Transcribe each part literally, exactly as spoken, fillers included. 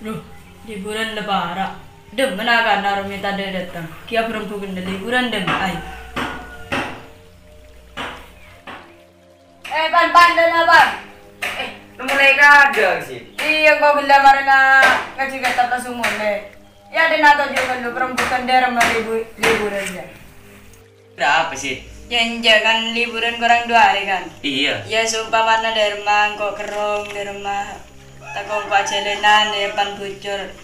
Duh, liburan la para'. Dâ'emma'a na'-kana' rowa mè' tadâ' dâteng. Kèya bârâmbu ghellâ' liburan dâ'emma'a, ai. Eh, Pan, Pan, dâ'enna', Pan. Eh, lu mulai kadâ', sih? Iyâ, engko' ghellâ' marèna ngajhi kètab langsung mulai. Yâ, dâ'enna' toju' ghâllu, bârâmbu ghellâ' dâ'emma'a libu-, liburan, yâ. Ada apa, sih? Yâ, enjâ', kan liburan korang dua hari, kan? Iyâ. Yâ, seumpamana dâ'emma'a engko' kerrong, dâ'emma'a tako' engko' ajhâlânan, yâ, Pan bujur.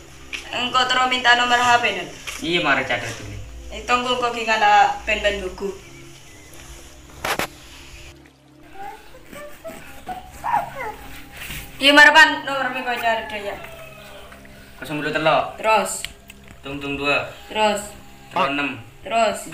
Engko' terro mènta nomer H P-na. Iyâ, mara catet dulu. Eh, tonggu engko' ghi' ngala' pen-pen buku. Iyâ, mara, Pan, nomer mè' engko' carè, yâ. Kosong bâllu tello'. Terros. Tung tung dua. Terros. Tello' ennem. Terros.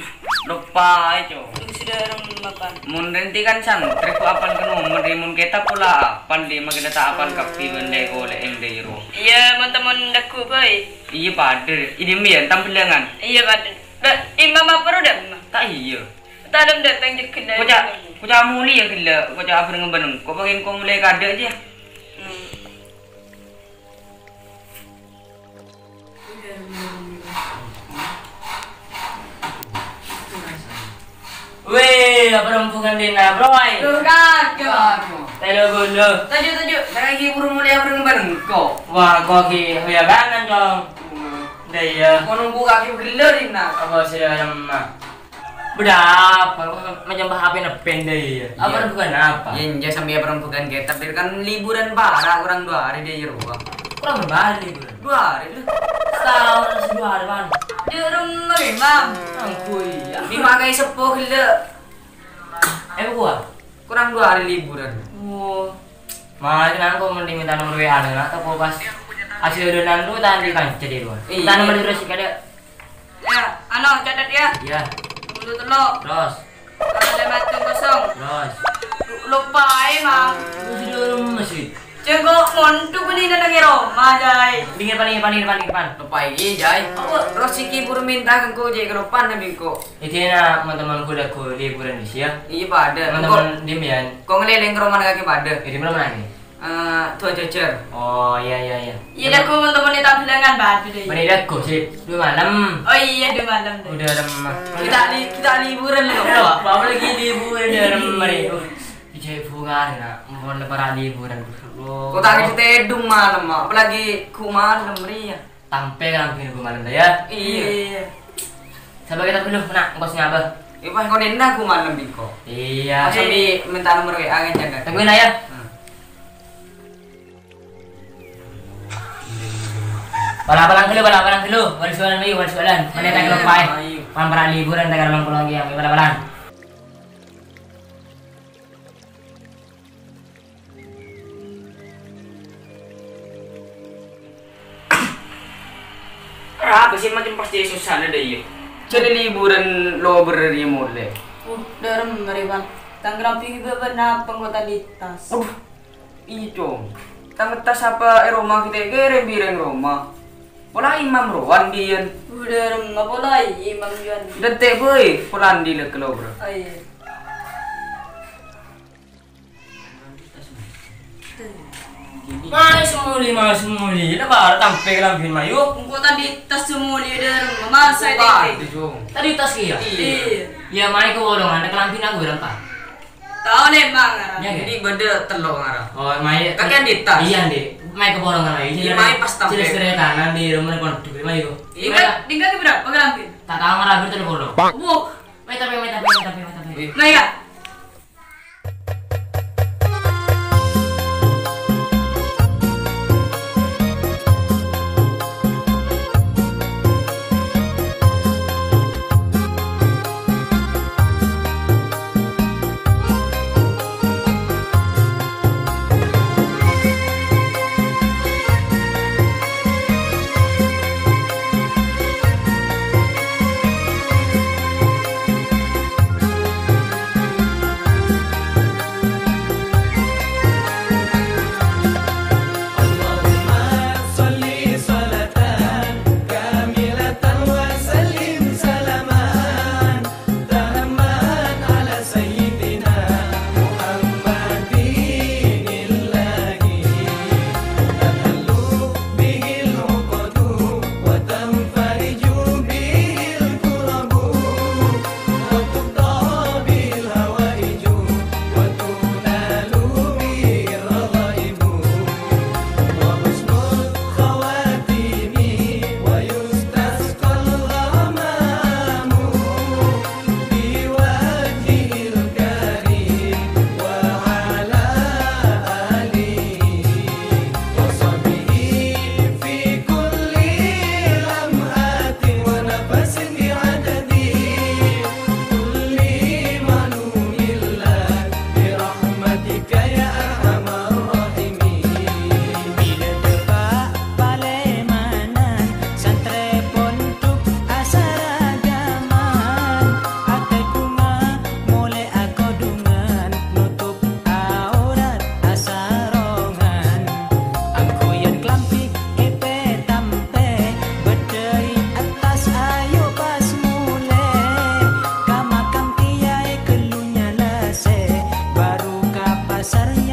Loppa, ayo, Cong. Lu sudah orang mapan. Mon rènti kan santrè, kok apal ka nomer, mon kètab pola apal, dâ' makkèna ta' apal kabbhi bân lè-kolè èndâ ro. Iyâ, mon-temon lagghu bhâi. Iyâ, padâ. Ini mbiyen tambellangan. Iyâ, padâ. Bâ, imam apa ro dâ'emma? Ta' iyâ. Tadâ' dâteng jâ' ghellâ'. Koca', koca' moli yâ ghellâ', koca' abhâreng bân engko', pangèn engko' mulai kadâ' jâ. Hmm. Weh, apa rombongan dina, Bro, ai? Loh, kagak. Telo bulu. Tuju, tuju. Lagi buru mulai abhâreng bân engko'. Wah, kok ki, ya kanan, Cong. Hmm. Dâ' iyâ. Kono buka ki ghellâ' dina. Apa sih, Rama? Bâdâ apa? Macam H P-na bhender, iyâ. Apa bukan apa? Yâ, enjâ' sambi apa bukan kètab, kan liburan para' kurang dua hari dâ' iyâ rowa. Kurang berapa hari liburan? Dua hari, loh. Setahun harus dua hari, Pan. Di rumah, Imam. Angku, iyâ. Di makai seppo ghellâ'. Eh, gua? Kurang dua hari liburan. Oh. Mari nang kok mending minta nomor W A na, atau pas hasil udanan lu tadi kan jadi lu. Iya. Minta nomor terus sih kada. Ya, ano, catet ya. Iya. Bulu tello'. Terus. Kalimat kosong. Terus. Lupa aja, Mang. Lu sudah lemes sih. Ceko montu beli nang e Roma, Jai. Pinggir, pinggir, pinggir, pinggir, pan. Lupa iki, Jai. Apa? Terus iki buru minta ke engko', Jai, ke depan nih, engko'. Iki na teman-teman ku lagu liburan di sini ya. Iya, pada. Teman-teman di Mian. Kok ngeleleng ke rumah kaki pada? Jadi belum nanya. Eh, dua jajar. Oh, iya, iya, iya. Iya, lagu teman-teman di tampilangan pada deh. Beri lagu sih, dua malam. Oh iya, dua malam deh. Udah lemah. Kita li-, kita liburan loh. Apa, apa lagi liburan ya, lemah itu. Ijai bunga na, mau lebaran liburan. Kok tak kita tedung malam, apalagi ku malam, Ria. Tampè kalambhina ghu malem, ta, ya? Iyâ. Sapa kètab ghâllu, na', engko' sè ngabâ. Iyâ, pas engko' nènna ghu malem bengko. Iyâ. Pas sambi mènta nomor W A kan, Jang, kan? Tungguin, ya. Hmm. Bal-balan ghâllu, bal-balan ghâllu. Wal sualan, ayo, wal sualan. Mana tak lupa, eh? Ayo. Pampara liburan, tak ada pulang, ya. Bal-balan. Arapa sè macem pas jâ' sossana dâ' iyâ? Jârèya liburan lobâr rèya molè. Uh, dârem, Rèwan. Tang kalambhi bâbâ napa engko' tadâ' tas? Aduh, iyâ, Cong. Tang tas apa è roma kita kèrèm bireng roma. Pola imam rowan biyen. Uh, dârem, pola imam biyen. Dântè' bhâi, pola andi' la kalobâr. Oh, iyâ. Mayu sè molè, mayu sè molè. Lah, bârâ' tampè kalambhina, mayu. Engko' tadâ' tas sè molè, dârem. Masa Bukan, tadi? Dong. Tadâ' tas kèya? Iyâ. Iyâ, mayu ka bolongan, kalambhina aku berempat. Tao lèma' ngara. Iyâ, nggak? Ini bâdâ tello' ngara. Oh, mayu. Kakè andi' tas? Iyâ, andi'. Mayu ka bolongan, mayu. Iyâ, mayu pas tampè. Jelas cerita, nanti rumah pondok, mayu. Tinggal, tinggal berapa kalambhina? Tak tahu, ngara hampir tello puluh. Wuh. Mayu, tampè, mayu, tampè, mayu, tampè, mayu, tampè. Nah, ya. Sareng